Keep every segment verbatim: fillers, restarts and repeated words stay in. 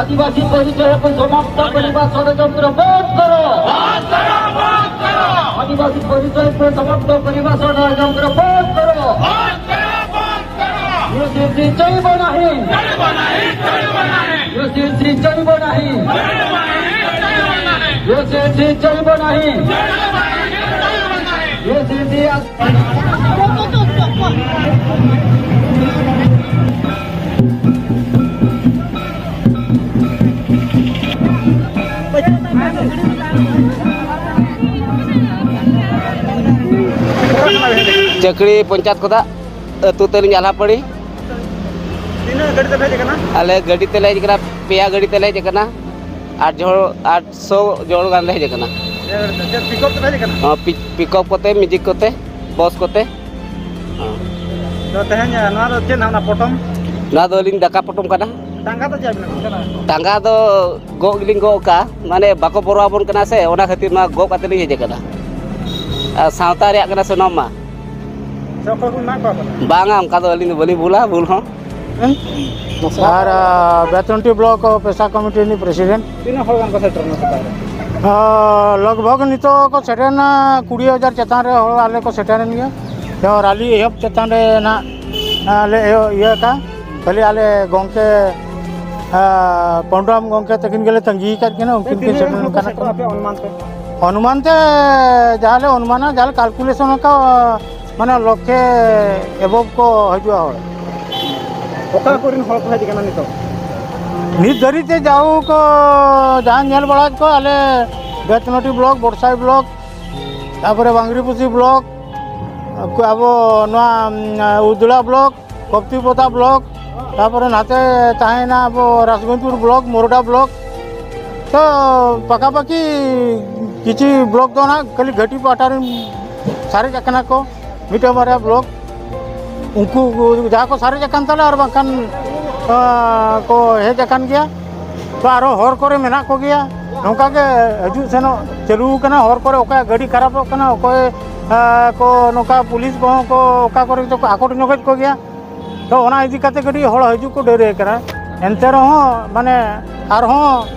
आदिवासी परिचय को समाप्त करने का षड्यंत्र बंद करो। आदिवासी परिचय को समाप्त करने का षड्यंत्र बंद करो। यो सिद्धि चाहिए बनाही। यो सिद्धि चाहिए बनाही। यो सिद्धि चाहिए बनाही। यो सिद्धि ᱪᱟᱹᱠᱲᱤ ᱯᱚᱧᱪᱟᱭᱮᱛ ᱠᱷᱚᱱᱟᱜ ᱟᱹᱛᱩ ᱛᱟᱹᱞᱤᱧ ᱟᱞᱦᱟᱯᱟᱹᱲᱤ᱾ ᱛᱤᱱᱟᱹᱜ ᱜᱟᱹᱰᱤ ᱛᱮᱯᱮ ᱦᱮᱡ ᱟᱠᱟᱱᱟ? ᱟᱞᱮ ᱜᱟᱹᱰᱤ ᱛᱮᱞᱮ ᱦᱮᱡ ᱟᱠᱟᱱᱟ, ᱯᱮᱭᱟ ᱜᱟᱹᱰᱤ ᱛᱮᱞᱮ ᱦᱮᱡ ᱟᱠᱟᱱᱟ, ᱟᱴ ᱡᱚᱲ, ᱟᱴ ᱥᱚ ᱡᱚᱲ ᱜᱟᱱ ᱞᱮ ᱦᱮᱡ ᱟᱠᱟᱱᱟ᱾ ᱪᱮᱫ ᱯᱤᱠᱚᱯ ᱛᱮᱯᱮ ᱦᱮᱡ ᱟᱠᱟᱱᱟ? ᱦᱚᱸ, ᱯᱤ-, ᱯᱤᱠᱚᱯ ᱠᱚᱛᱮ, ᱢᱮᱡᱤᱠ ᱠᱚᱛᱮ, ᱵᱚᱥ ᱠᱚᱛᱮ᱾ ᱦᱚᱸ᱾ ᱛᱚ, ᱛᱮᱦᱮᱧ, ᱱᱚᱣᱟ ᱫᱚ ᱪᱮᱫ ᱱᱟᱦᱟᱜ ᱚᱱᱟ ᱯᱚᱴᱚᱢ? ᱱᱚᱣᱟ ᱫᱚ ᱟᱹᱞᱤᱧ ᱫᱟᱠᱟ ᱯᱚᱴᱚᱢ ᱠᱟᱱᱟ᱾ ᱴᱟᱸᱜᱟ ᱫᱚ ᱪᱮᱫ ᱵᱤᱱ ᱟᱹᱜᱩ ᱠᱟᱫᱟ? ᱴᱟᱸᱜᱟ ᱫᱚ ᱜᱚᱜ ᱜᱮᱞᱤᱧ ᱜᱚᱜ ᱠᱟᱜᱼᱟ, ᱢᱟᱱᱮ ᱵᱟᱠᱚ ᱵᱚᱨᱚ ᱟᱵᱚᱱ ᱠᱟᱱᱟ ᱥᱮ, ᱚᱱᱟ ᱠᱷᱟᱹᱛᱤᱨ ᱱᱚᱣᱟ ᱜᱚᱜ ᱠᱟᱛᱮ ᱞᱤᱧ ᱦᱮᱡ ᱟᱠᱟᱱᱟ᱾ ᱟᱨ ᱥᱟᱶᱛᱟ ᱨᱮᱭᱟᱜ ᱠᱟᱱᱟ ᱥᱮ ᱱᱚᱣᱟ ᱢᱟ᱾ ᱥᱮ ᱚᱠᱚᱭ ᱠᱚ ᱢᱮᱱᱟᱜ ᱠᱚᱣᱟ ᱯᱟᱞᱮ? ᱵᱟᱝᱟ, ᱚᱱᱠᱟ ᱫᱚ ᱟᱹᱞᱤᱧ ᱫᱚ ᱵᱟᱹᱞᱤᱧ ᱵᱷᱩᱞᱟ, ᱵᱷᱩᱞ ᱦᱚᱸ᱾ ᱟᱨ, ᱟ, ᱵᱮᱛᱱᱚᱴᱤ ᱵᱞᱚᱠ ᱯᱮᱥᱟ ᱠᱚᱢᱤᱴᱤ ᱨᱤᱱᱤᱡ ᱯᱨᱮᱥᱤᱰᱮᱱᱴ᱾ ᱛᱤᱱᱟᱹᱜ ᱦᱚᱲ ᱜᱟᱱ ᱠᱚ ᱥᱮᱴᱮᱨ ᱞᱮᱱᱟ ᱥᱮᱛᱟᱜ ᱨᱮ? ᱟ, ᱞᱚᱜᱽ ᱵᱷᱚᱜᱽ ᱱᱤᱛᱚᱜ ᱠᱚ ᱥᱮᱴᱮᱨᱮᱱᱟ ᱠᱩᱲᱤ ᱦᱟᱡᱟᱨ ᱪᱮᱛᱟᱱ ᱨᱮ ᱦᱚᱲ ᱟᱞᱮ ᱠᱚ ᱥᱮᱴᱮᱨᱮᱱ ᱜᱮᱭᱟ᱾ ᱛᱚ, ᱨᱟᱞᱤ ᱮᱦᱚᱵ ᱪᱮᱛᱟᱱ ᱨᱮ ᱱᱟᱜ, ᱟ, ᱞᱮ ᱮᱦᱚᱵ ᱤᱭᱟᱹ ᱠᱟᱜᱼᱟ᱾ ᱠᱷᱟᱹᱞᱤ ᱟᱞᱮ ᱜᱚᱢᱠᱮ, ᱟ, ᱯᱚᱱᱰᱚᱨᱟᱢ ᱜᱚᱢᱠᱮ ᱛᱟᱹᱠᱤᱱ ᱜᱮᱞᱮ ᱛᱟᱺᱜᱤ ᱟᱠᱟᱫ ᱠᱤᱱᱟ, ᱩᱱᱠᱤᱱ ᱠᱤᱱ ᱛᱤᱱᱟᱹᱜ ᱥᱮᱴᱮᱨ ᱜᱟᱱ ᱠᱚ ᱞᱮᱱ ᱠᱷᱟᱱ᱾ ᱥᱮᱴᱮᱨᱚᱜᱼᱟ ᱟᱯᱮ ᱚᱱᱩᱢᱟᱱ ᱛᱮ? ᱚᱱᱩᱢᱟᱱ ᱛᱮ ᱡᱟᱦᱟᱸ ᱞᱮ ᱚᱱᱩᱢᱟᱱᱟ, ᱡᱟᱦᱟᱸ ᱞᱮ ᱠᱟᱞᱠᱩᱞᱮᱥᱚᱱ ᱟᱠᱟᱫ, ᱢᱟᱱᱮ ᱞᱚᱠᱷᱮ ᱮᱵᱚᱵ ᱠᱚ ᱦᱤᱡᱩᱜᱼᱟ ᱦᱚᱲ᱾ ᱚᱠᱟ ᱠᱚᱨᱮᱱ ᱦᱚᱲ ᱠᱚ ᱦᱮᱡ ᱟᱠᱟᱱᱟ ᱱᱤᱛᱚᱜ? ᱱᱤᱛ ᱫᱷᱟᱹᱨᱤᱡ ᱛᱮ ᱡᱟᱣ ᱠᱚ ᱡᱟᱦᱟᱸ ᱧᱮᱞ ᱵᱟᱲᱟᱭᱮᱫ ᱠᱚ, ᱟᱞᱮ ᱵᱮᱛᱱᱚᱴᱤ ᱵᱞᱚᱠ, ᱵᱚᱨᱥᱟᱭ ᱵᱞᱚᱠ, ᱛᱟᱯᱚᱨᱮ ᱵᱟᱝᱨᱤᱯᱩᱥᱤ ᱵᱞᱚᱠ, ᱟᱵᱚ ᱱᱚᱣᱟ, ᱩᱢ, ᱩᱫᱽᱲᱟ ᱵᱞᱚᱠ, ᱠᱚᱯᱛᱤᱯᱚᱫᱟ ᱵᱞᱚᱠ, ᱛᱟᱯᱚᱨᱮ ᱱᱟᱛᱮ ᱛᱟᱦᱮᱸᱭᱮᱱᱟ ᱟᱵᱚ ᱨᱟᱥᱜᱚᱸᱡᱽᱯᱩᱨ ᱵᱞᱚᱠ, ᱢᱳᱨᱰᱟ ᱵᱞᱚᱠ᱾ ᱛᱚ ᱯᱟᱠᱟᱯᱟᱠᱤ ᱠᱤᱪᱷᱩ ᱵᱞᱚᱠ ᱫᱚ ᱱᱟᱜ ᱠᱷᱟᱹᱞᱤ ᱜᱷᱟᱹᱴᱤ ᱯᱟᱦᱴᱟ ᱨᱮᱱ ᱥᱟᱨᱮᱡ ᱟᱠᱟᱱᱟ ᱠᱚ, ᱢᱤᱫᱴᱟᱝ ᱵᱟᱨᱭᱟ ᱵᱞᱚᱠ᱾ ᱩᱱᱠᱩ ᱡᱟᱦᱟᱸ ᱠᱚ ᱥᱟᱨᱮᱡ ᱟᱠᱟᱱ ᱛᱟᱞᱮ, ᱟᱨ ᱵᱟᱝᱠᱷᱟᱱ, ᱟᱸ, ᱠᱚ ᱦᱮᱡ ᱟᱠᱟᱱ ᱜᱮᱭᱟ᱾ ᱛᱚ ᱟᱨᱦᱚᱸ ᱦᱚᱨ ᱠᱚᱨᱮ ᱢᱮᱱᱟᱜ ᱠᱚᱜᱮᱭᱟ, ᱱᱚᱝᱠᱟ ᱜᱮ ᱦᱤᱡᱩᱜ ᱥᱮᱱᱚᱜ ᱪᱟᱹᱞᱩ ᱟᱠᱟᱱᱟ᱾ ᱦᱚᱨ ᱠᱚᱨᱮ ᱚᱠᱚᱭᱟᱜ ᱜᱟᱹᱰᱤ ᱠᱷᱟᱨᱟᱯᱚᱜ ᱠᱟᱱᱟ, ᱚᱠᱚᱭ, ᱟᱸ, ᱠᱚ ᱱᱚᱝᱠᱟ ᱯᱩᱞᱤᱥ ᱠᱚᱦᱚᱸ ᱠᱚ ᱚᱠᱟ ᱠᱚᱨᱮ ᱪᱚ ᱠᱚ ᱟᱠᱚᱴ ᱧᱚᱜᱮᱫ ᱠᱚᱜᱮᱭᱟ᱾ ᱛᱚ ᱚᱱᱟ ᱤᱫᱤ ᱠᱟᱛᱮ ᱠᱟᱹᱴᱤᱡ ᱦᱚᱲ ᱦᱤᱡᱩᱜ ᱠᱚ ᱰᱮᱨᱮ ᱠᱟᱱᱟ᱾ ᱮᱱᱛᱮ ᱨᱮᱦᱚᱸ ᱢᱟᱱᱮ ᱟᱨᱦᱚᱸ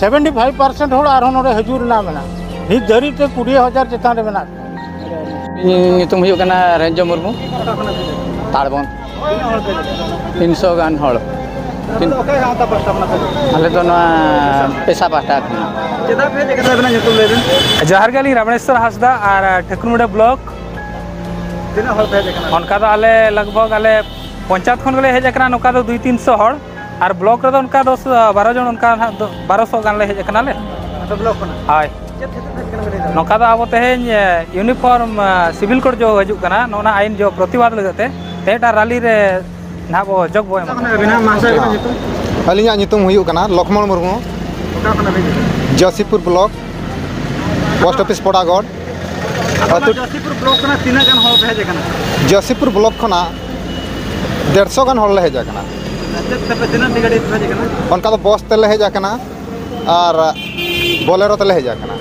ᱥᱮᱵᱷᱮᱱᱴᱤ ᱯᱷᱟᱭᱤᱵᱷ ᱯᱟᱨᱥᱮᱱᱴ ᱦᱚᱲ ᱟᱨᱦᱚᱸ ᱱᱚᱰᱮ ᱦᱤᱡᱩᱜ ᱨᱮᱱᱟᱜ ᱢᱮᱱᱟᱜᱼᱟ᱾ ᱱᱤᱛ ᱫᱷᱟᱹᱨᱤᱡ ᱛᱮ ᱠᱩᱲᱤ ᱦᱟᱡᱟᱨ ᱪᱮᱛᱟᱱ ᱨᱮ ᱢᱮᱱᱟᱜ ᱠᱚᱣᱟ᱾ ᱤᱧ ᱧᱩᱛᱩᱢ ᱦᱩᱭᱩᱜ ᱠᱟᱱᱟ ᱨᱮᱧᱡᱚ ᱢᱩᱨᱢᱩ, ᱛᱟᱲᱵᱚᱱ᱾ ᱛᱤᱱᱥᱚ ᱜᱟᱱ ᱦᱚᱲ᱾ ᱛᱤᱱ- ᱟᱞᱮ ᱫᱚ ᱱᱚᱣᱟ ᱯᱮᱥᱟ ᱯᱟᱦᱴᱟ ᱠᱷᱚᱱᱟᱜ᱾ ᱪᱮᱫᱟᱜ ᱯᱮ ᱦᱮᱡ ᱟᱠᱟᱱᱟ, ᱟᱵᱤᱱᱟᱜ ᱧᱩᱛᱩᱢ ᱞᱟᱹᱭ ᱵᱤᱱ? ᱡᱚᱦᱟᱨ ᱜᱮ, ᱟᱹᱞᱤᱧ ᱨᱟᱢᱮᱥᱣᱚᱨ ᱦᱟᱸᱥᱫᱟ ᱟᱨ ᱴᱷᱟᱹᱠᱩᱨᱢᱩᱸᱰᱟᱹ ᱵᱞᱚᱠ᱾ ᱛᱤᱱᱟᱹᱜ ᱦᱚᱲ ᱯᱮ ᱦᱮᱡ ᱟᱠᱟᱱᱟ? ᱚᱱᱠᱟ ᱫᱚ ᱟᱞᱮ ᱞᱟᱜᱽ ᱵᱷᱟᱜᱽ ᱟᱞᱮ ᱯᱚᱧᱪᱟᱭᱮᱛ ᱠᱷᱚᱱ ᱜᱮᱞᱮ ᱦᱮᱡ ᱟᱠᱟᱱᱟ, ᱱᱚᱝᱠᱟ ᱫᱚ ᱫᱩᱭ ᱛᱤᱱᱥᱚ ᱦᱚᱲ᱾ ᱟᱨ ᱵᱞᱚᱠ ᱨᱮᱫᱚ ᱚᱱᱠᱟ ᱫᱚᱥ ᱵᱟᱨᱚ ᱡᱚᱱ, ᱚᱱᱠᱟ ᱱᱟᱦᱟᱜ ᱫᱚ ᱵᱟᱨᱚ ᱥᱚ ᱜᱟᱱ ᱞᱮ ᱦᱮᱡ ᱟᱠᱟᱱᱟᱞᱮ᱾ ᱟᱯᱮ ᱵᱞᱚᱠ ᱠᱷᱚᱱᱟᱜ? ᱦᱳᱭ᱾ ᱪᱮᱫ ᱠᱷᱟᱹᱛᱤᱨ ᱯᱮ ᱦᱮᱡ ᱟᱠᱟᱱᱟ ᱵᱤᱱ ᱞᱟᱹᱭ ᱫᱟᱲᱮᱭᱟᱜᱼᱟ? ᱱᱚᱝᱠᱟ ᱫᱚ ᱟᱵᱚ ᱛᱮᱦᱮᱧ, ᱮ, ᱤᱭᱩᱱᱤᱯᱷᱚᱨᱢ, ᱮ, ᱥᱤᱵᱤᱞ ᱠᱳᱰ ᱡᱚ ᱦᱤᱡᱩᱜ ᱠᱟᱱᱟ, ᱱᱚᱜᱼᱚ ᱱᱟ ᱟᱭᱤᱱ ᱡᱚ ᱯᱨᱚᱛᱤᱵᱟᱫ ᱞᱟᱹᱜᱤᱫ ᱛᱮ ᱛᱮᱦᱮᱧ ᱢᱤᱫᱴᱟᱝ ᱨᱟᱞᱤ ᱨᱮ ᱱᱟᱦᱟᱜ ᱵᱚ ᱡᱚᱜᱽ ᱵᱚ ᱮᱢᱟ᱾ ᱚᱠᱟ ᱠᱷᱚᱱᱟᱜ ᱟᱹᱵᱤᱱᱟᱜ ᱢᱟᱦᱟᱥᱚᱭ, ᱟᱹᱵᱤᱱᱟᱜ ᱧᱩᱛᱩᱢ? ᱟᱹᱞᱤᱧᱟᱜ ᱧᱩᱛᱩᱢ ᱦᱩᱭᱩᱜ ᱠᱟᱱᱟ ᱞᱚᱠᱷᱢᱚᱬ ᱢᱩᱨᱢᱩ, ᱚᱠᱟ ᱠᱷᱚᱱᱟᱜ ᱵᱤᱱ ᱦᱤᱡᱩᱜ ᱠᱟᱱᱟ? ᱡᱚᱥᱤᱯᱩᱨ ᱵᱞᱚᱠ, ᱯᱳᱥᱴ ᱚᱯᱷᱤᱥ ᱯᱚᱲᱟᱜᱚᱲ᱾ ᱟᱫᱚ ᱟᱹᱛᱩ ᱡᱚᱥᱤᱯᱩᱨ ᱵᱞᱚᱠ ᱠᱷᱚᱱᱟᱜ ᱛᱤᱱᱟᱹᱜ ᱜᱟᱱ ᱦᱚᱲ ᱯᱮ ᱦᱮᱡ ᱟᱠᱟᱱᱟ? ᱡᱚᱥᱤᱯᱩᱨ ᱵᱞᱚᱠ ᱠᱷᱚᱱᱟᱜ ᱰᱮᱲᱥᱚ ᱜᱟᱱ ᱦᱚᱲ ᱞᱮ ᱦᱮᱡ ᱟᱠᱟᱱᱟ᱾ ᱪᱮᱫ ᱛᱮᱯᱮ, ᱛᱤᱱᱟᱹᱜ ᱜᱟᱹᱰᱤ ᱯᱮ ᱦᱮᱡ ᱟᱠᱟᱱᱟ? ᱚᱱᱠᱟ ᱫᱚ ᱵᱚᱥ ᱛᱮᱞᱮ ᱦᱮᱡ ᱟᱠᱟᱱᱟ ᱟᱨ ᱵᱚᱞᱮᱨᱳ ᱛᱮᱞᱮ ᱦᱮᱡ ᱟᱠᱟᱱᱟ᱾